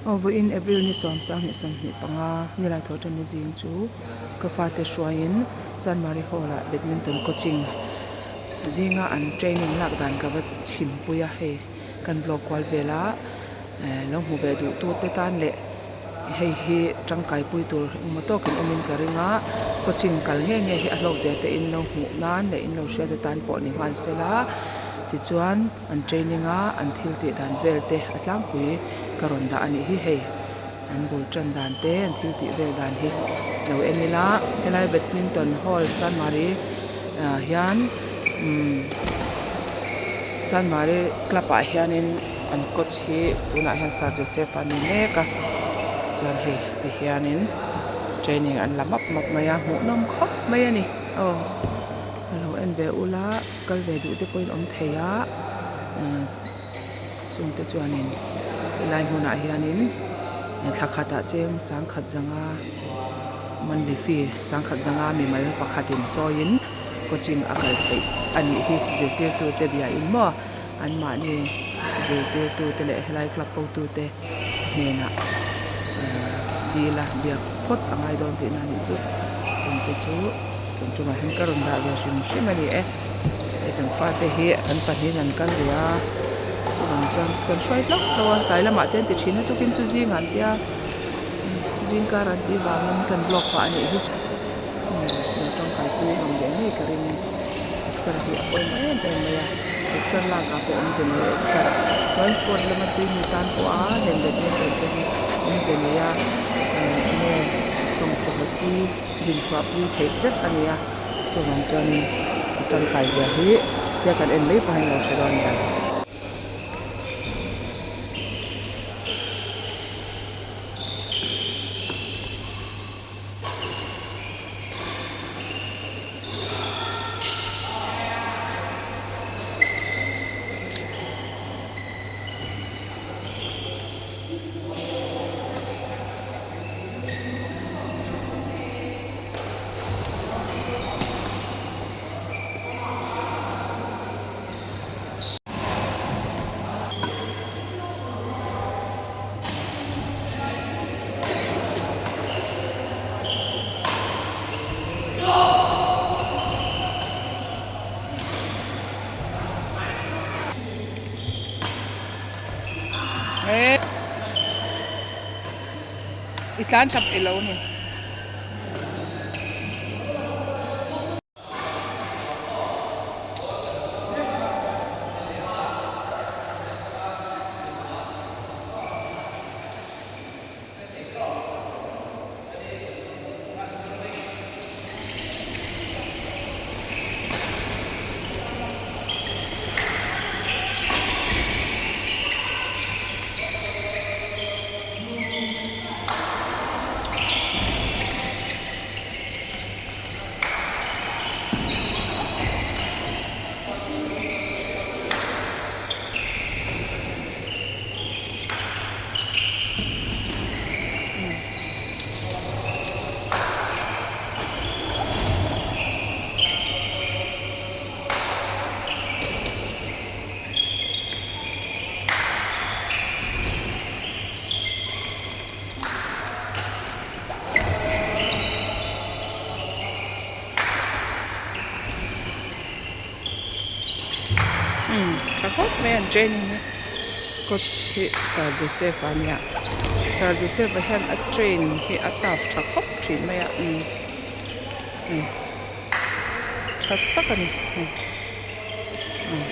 Aw vawiin April ni 10, 2025 nilai thawh ṭan ni zing chu ka fate hruaiin Chanmari Hall ah Badminton coaching zinga an training lak dan ka va chhimpui a hei kan vlog kual vel a eh lo hmu ve duh tu te tan leh hei hi tangkai pui tur engmaw tawkin awmin ka ring a coaching kal nge nge hi a hlawk zia te in lo hmuh nan leh in lo hriat atan pawh ni nghal sela tichuan an training a an thil tih dan vel te a tlangpui ka rawn dah a nih hi hei an bul tan dan te an thil tih vel dan hi lo en ila helai badminton hall chanmari ah hian umm chanmari club ah hianin an coach hi tunah hian sir Joseph a ni mek a chuan hei ti hianin training an la map map mai a hmuhnawm khawp mai a ni aw ka lo en ve ula kal ve duh te pawhin awm thei a chungte chuanin helai hmunah hianin thla khatah cheng sangkhat zanga monthly fee sangkhat zanga mimal pakhatin chawiin coaching a kal theih a nih hi zirtirtute biain maw anmahni zirtirtute leh helai club hotute hnenah dil a biak phawt a ngai dawn tihna a nih chu chungte chu tun tumah hian ka rawn dah ve hrim hrim a ni e hei kan fate hi an pahnihin an kal ve a chuvang chuan kan hruai hlauh hlauh a tlai lamah te an ti thin a tukin chu zingah an tia zing kar an tih vangin kan vlog pah a nih hi lo tangkai pui an awm leh ngei ka ring exer hi a pawimawh em em mai a exer lak ah pawh awmze nei a exer chuan sport lama tui mi tan pawh a heng badminton te hi awmze nei a eng nge sawmsawhlet pui dinchhuah pui theih vek a ni a chuvang chuanin a tangkai zia hi tia kan en mai pawh hian lo hre dawn nia. I tlan tha peih lo a ni. Umm tha khawp mai an training hi coach hi sir Joseph a nia sir Joseph a hian a train hi a tough tha khawp thin mai a umm hei tha tak a ni hei umm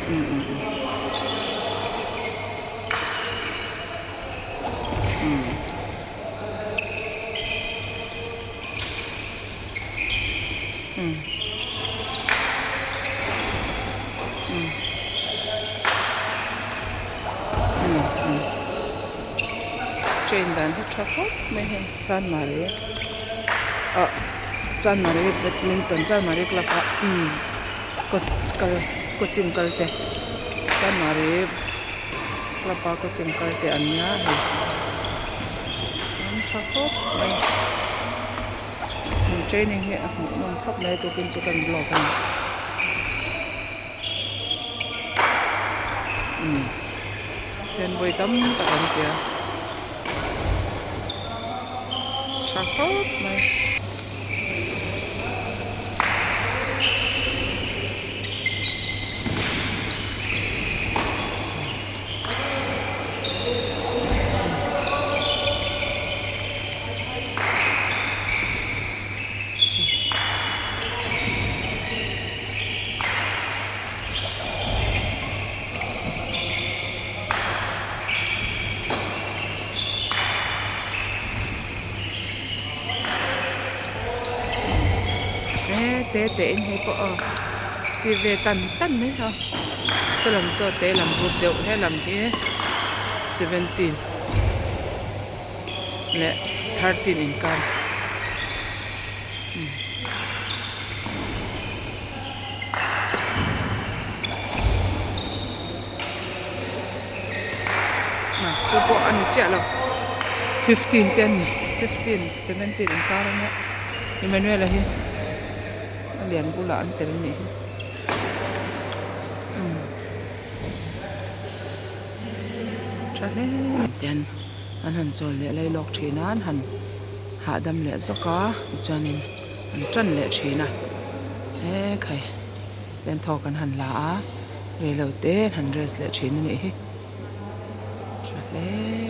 umm umm umm. Train dan hi tha khawp mai hei chanmari ah chanmari badminton chanmari club ah coach kal coaching kal te chanmari club a coaching kal te an nia hei an tha khawp mai. He training hi a hmuh nawm khawp mai a tukin chu kan vlog a ni umm. Hian vawi tam tak an ti a tha khawp mai. He te te in hei pawh aw ti ve tan tan mai a saw lam saw te lam group deuh helam hi seventeen leh thirteen inkar. Chu pawh a ni chiah lo fifteen te a ni fifteen seventeen inkar a nia Emmanuel-a hi a lian bulah an tel a nih hi umm tha hle ten an han chawl leh lai lawk thin a an han hahdam leh zawk a tichuanin an tan leh thin a he khai pen thawk an han la a reilo te an han rest leh thin a nih hi tha hle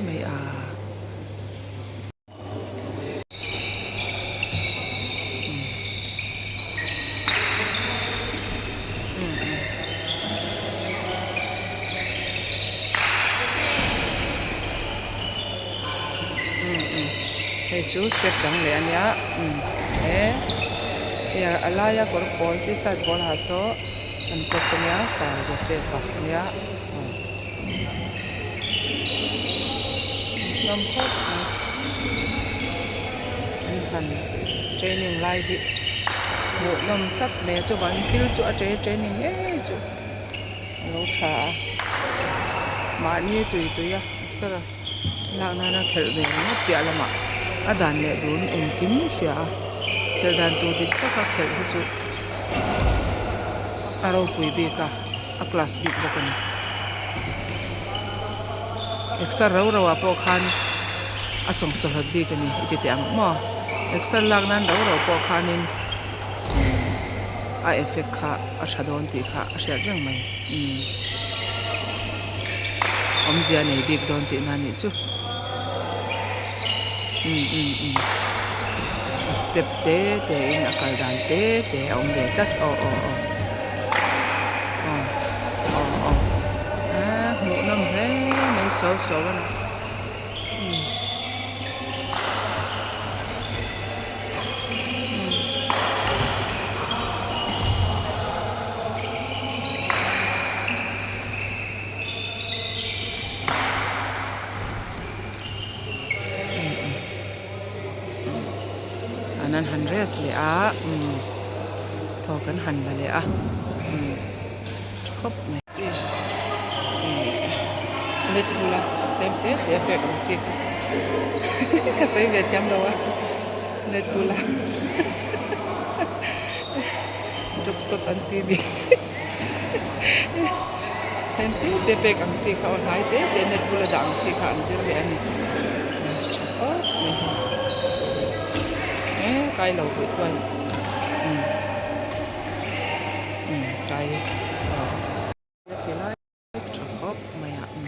mai a. Hei chu step dang leh a nia he hei a laia kawr pawl t-shirt pawl ha saw an coach a nia sir Joseph a nia hlawm khawp mai an han training lai hi hmuhnawm tlat mai a chuvangin thil chu a che training ngei chu a lo tha a mahni tui tui a exer lak nana khelh ve ringawt piah lamah a dan leh dun engkim hria a khelh dan tur dik taka khelh hi chu a ropui bik a a class bik bawk a ni exer rau rau ah pawh khan a sawngsawhlawt bik a ni i ti teh ang maw exer lak nan rau rau pawh khanin a effect kha a tha dawn tih kha a hriat reng mai umm awmzia nei bik dawn tih na nih chu umm umm umm a step te te in a kal dan te te a awm ve tlat aw aw aw aw aw aw eee hmuhnawm hle mai sawi sawi a ni. An an han rest leh a umm thawk an han la leh a umm tha khawp mai. Chi ihh let bula tlem te te a pek ang chi kha ka sawi ve thiam lo a let bula drop shot an ti mi tlem te te pek ang chi kha aw hnai te te net bula dah ang chi kha an zir leh a ni tha khawp mai hei eh kai lo huih tual umm. Umm kai aw ti lai tha khawp mai a umm.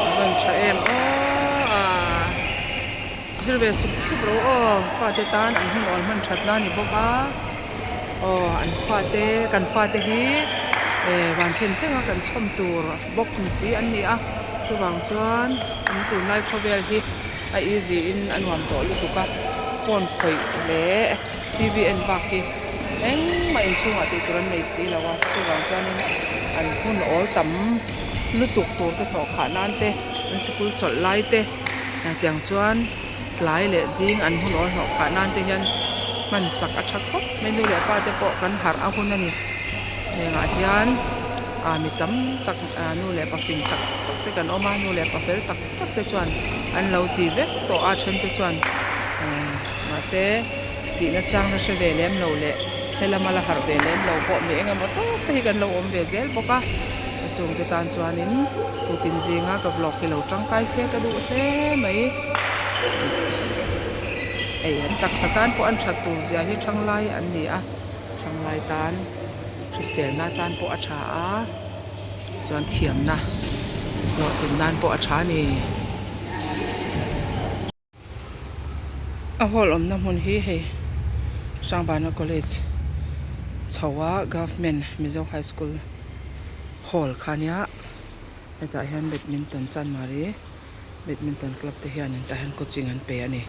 A rawn tha em aw a. Zir ve sup sup ro aw fate tan an hun awl hman that na a ni bawk a aw an fate kan fate hi eh van thlen thleng a kan chhawm tur bawk ni si an ni a chuvang chuan an tunlai khawvel hi a easy in a nuam tawh lutuk a phone khawih leh T V en bak hi engmah inchhungah tih tur an nei si lo a chuvang chuanin an hun awl tam lutuk tur te hnawh khah nan te an sikul chawlh lai te. Tiang chuan tlai leh zing an hun awl hnawh phah nan te hian hman sak a tha khawp mai. Nu leh pa te pawh kan harh a hun a ni. Hengah hian ah mi tam tak ah nu leh pa fing tak tak te kan awm a nu leh pa fel tak tak te chuan an lo ti vek tawh a then te chuan ah mahse tihna chang na hre ve lem lo leh helama la harh ve lem lo pawh mi eng emaw tawk te hi kan lo awm ve zel bawk a a chungte tan chuanin tukin zinga ka vlog hi lo tangkai se ka duh hle mai hei an taksa tan pawh an that tur zia hi thanglai an ni a thanglai tan hriselna tan pawh a tha a chuan thiamna hlawhtlin nan pawh a tha a ni. A hall awmna hmun hi hei Hrangbana College chho a Government Mizo High School hall kha ania hetah hian badminton chanmari badminton club te hian tah hian coaching an pe a ni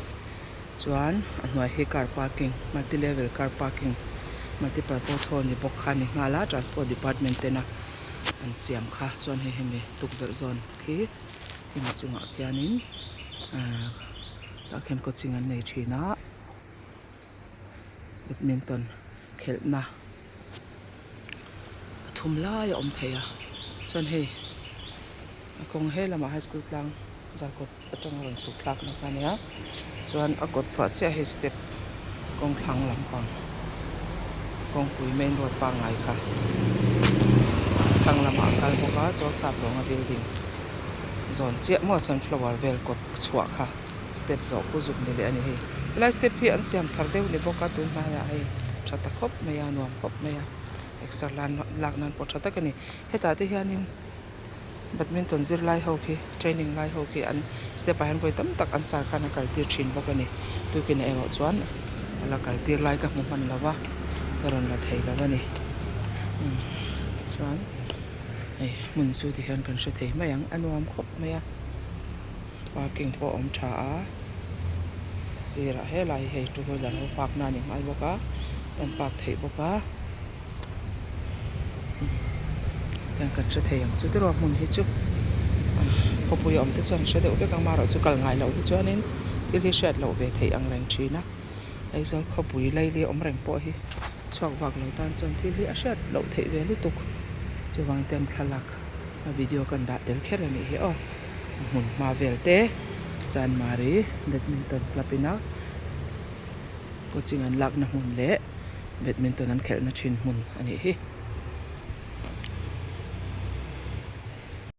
chuan a hnuai hi car parking multi level car parking multi purpose hall ni bawk kha a ni nghal a transport department tena an siam kha chuan hei hemi tukverh zawn khi. Hemi chungah khianin ahh tah khian coaching an nei thin a badminton khelhna pathum lai a awm thei a chuan hei a kawng he lamah high school tlang zarkawt atanga rawn chhuk thlak na kha a nia chuan a kawt chhuah chiah hi step kawng thlang lampang kawngpui main road pangngai kha thlang lamah a kal bawk a chuan sap lawnga building zawn chiah maw sunflower vel kawt chhuah kha step zawh khu zuk ni leh a ni hei helai step hi an siam thar deuh ni bawk a tun hnaiah hei tha ta khawp mai a nuam khawp mai a exer lan lak nan pawh tha tak a ni hetah te hianin. Badminton zirlai ho khi training lai ho khi an step ah hian vawi tam tak an sar khan a kal tir thin bawk a ni tukin ah erawh chuan a la kal tir lai ka hmu hman lo va ka rawn la thei lo a ni umm chuan hei hmun chu ti hian kan hre thei mai ang a nuam khawp mai a parking pawh a awm tha a sirah helai hi hei two wheeler ho park na a ni nghal bawk a an park theih bawk a. Tiang kan hre thei ang chu tiraw hmun hi chu khawpui a awm te chuan hre deuh vek ang amaherawhchu kal ngai loh hi chuanin thil hi hriat loh ve theih ang reng thin a Aizawl khawpui laili awm reng pawh hi chhuak vak lo tan chuan thil hi a hriat loh theih ve lutuk chuvang ten thlalak a video kan dah tel kher a nih hi aw hmun hma vel te Chanmari badminton club ina coaching an lakna hmun leh. Badminton an khelhna thin hmun a nih hi.